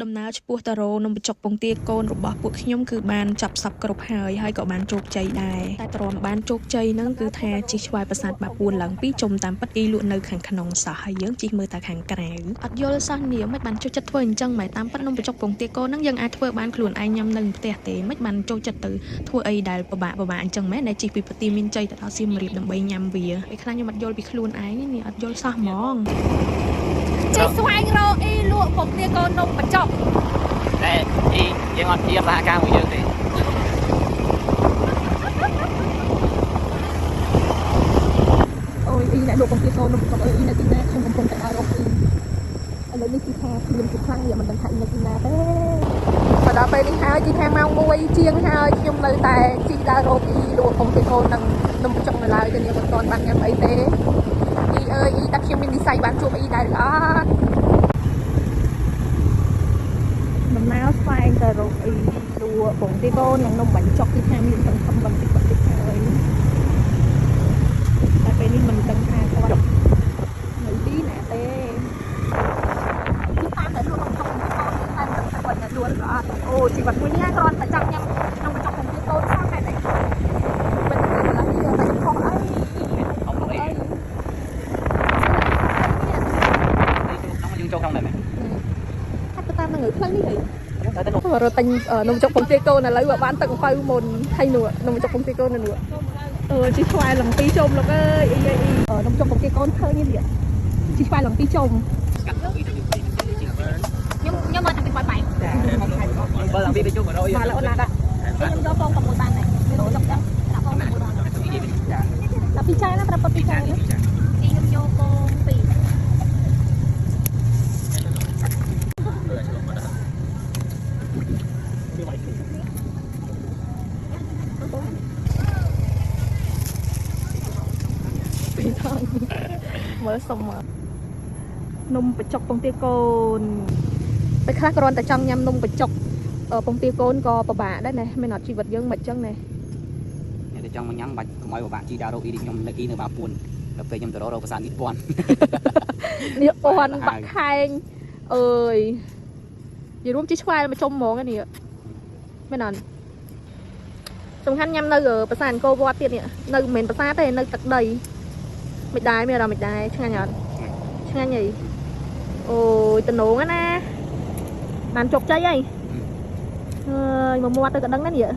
ដំណើរឆ្ពោះទៅរកនំបញ្ចុកពងទាកូនរបស់ពួកខ្ញុំគឺបានចាប់សពគ្រប់ហើយហើយក៏បានជោគជ័យដែរតែទ្រាំបានជោគជ័យហ្នឹងគឺថាជិះឆ្វាយប្រាសាទបាពួនឡើងពីរជុំតាមពិតអ៊ីលក់នៅខាងក្នុងសោះហើយយើងជិះមើលតែខាងក្រៅអត់យល់សោះនាមិនបានចូលចិត្តធ្វើអញ្ចឹងម៉ែតាមពិតនំបញ្ចុកពងទាកូនហ្នឹងយើងអាចធ្វើបានខ្លួនឯងញ៉ាំនៅផ្ទះទេមិនបានចូលចិត្តទៅធ្វើអីដែលពិបាកពិបាកអញ្ចឹងម៉ែដែលជិះពីប្រទីមានជ័យទៅដល់សៀមរាបដើម្បីញ៉ាំវាពេលខ្លះខ្ញុំអត់យល់ពីខ្លួនឯងនេះអត់យល់សោះហ្មង ជិះស្វែងរកអ៊ីលក់ពងទាកូននំបញ្ចុក តែអ៊ីយើងអត់ជាសហការមួយយើងទេ អូយអ៊ីអ្នកលក់ពងទាកូននំបញ្ចុកអើយអ៊ីនៅទីណាខ្ញុំកំពុងតែដើររកអ៊ីឥឡូវនេះគឺថាភ្លៀងគឺខ្លាំងយើងមិនដឹងថាអ៊ីនៅទីណាទេមកដល់ពេលនេះហើយគឺថាម៉ោង1ជាងហើយខ្ញុំនៅតែជិះដើររកអ៊ីលក់ពងទាកូននិងនំបញ្ចុកនៅឡើយតែនាងមិនទាន់បានញ៉ាំអីទេអ៊ីអើយអ៊ីតាខ្ញុំមាននិស្ស័យបានជួបអ៊ីដែរឬអត់ដំណើរស្វែងទៅរកអ៊ីលក់ពងទាកូននិងនំបញ្ចុកគឺថាមានសង្ឃឹមបន្តិចបន្តិចហើយ តែពេលនេះមិនដឹងថាគាត់នៅទីណាទេគឺតាមតែលក់ក្នុងក្នុងកូនតែមិនដឹងថាគាត់អ្នកលក់ឬអត់អូជីវិតមួយនេះគ្រាន់តែចង់ញ៉ាំក្នុងបញ្ចុកពងទាកូនសោះហេតុអីមិនទៅកន្លះនេះតែខុសអី អត់អីក្នុងយើងចូលក្នុងដែរមែន ហាត់ទៅតាមនឹងផ្លូវនេះហី យើងត្រូវទៅនោះ រត់ទិញនំចុកពងទាកូនឥឡូវបានទឹកអំពៅមុនហើយនោះនំចុកពងទាកូននៅនោះអឺជីឆ្វែលំពីជុំលោកអើយអីអីនំចុកពងទាកូនឃើញនេះជីឆ្វែលំពីជុំ កាត់ទៅទៅ ខ្ញុំខ្ញុំមកតាំងពីបាយបាយ បើឡើងពីទៅជុំ100 មកឡើយអូនណាដាក់ខ្ញុំយកពង6បានដែរមានអូនដាក់ដាក់ពង6បានដាក់ពីចានណាប្រាប់គាត់ពីចានណាខ្ញុំយកពងពីរពីថងមើលសុំមើលនំបញ្ចុកពងទាកូនពេលខ្លះគ្រាន់តែចង់ញ៉ាំនំបញ្ចុកពងទាកូនក៏ពិបាកដែរណាមិនអត់ជីវិតយើងមិនចឹងណា អ្នកទៅចង់មកញ៉ាំបាច់កុំឲ្យពិបាកជីដើររកអ៊ីខ្ញុំនៅអ៊ីនៅបាពួនដល់ពេលខ្ញុំទៅរកប្រាសាទនេះពាន់ នេះពាន់បាក់ខែងអើយនិយាយរួមជីឆ្វែលមកជុំហ្មងនេះមែនអត់សំខាន់ញ៉ាំនៅប្រាសាទអង្គរវត្តទៀតនេះនៅមិនមែនប្រាសាទទេនៅទឹកដីមិនដែរមានអារម្មណ៍មិនដែរឆ្ងាញ់អត់ឆ្ងាញ់ហីអូយតំណងណាបានជោគជ័យហើយអើយមកមាត់ទៅក៏ដឹងដែរនេះ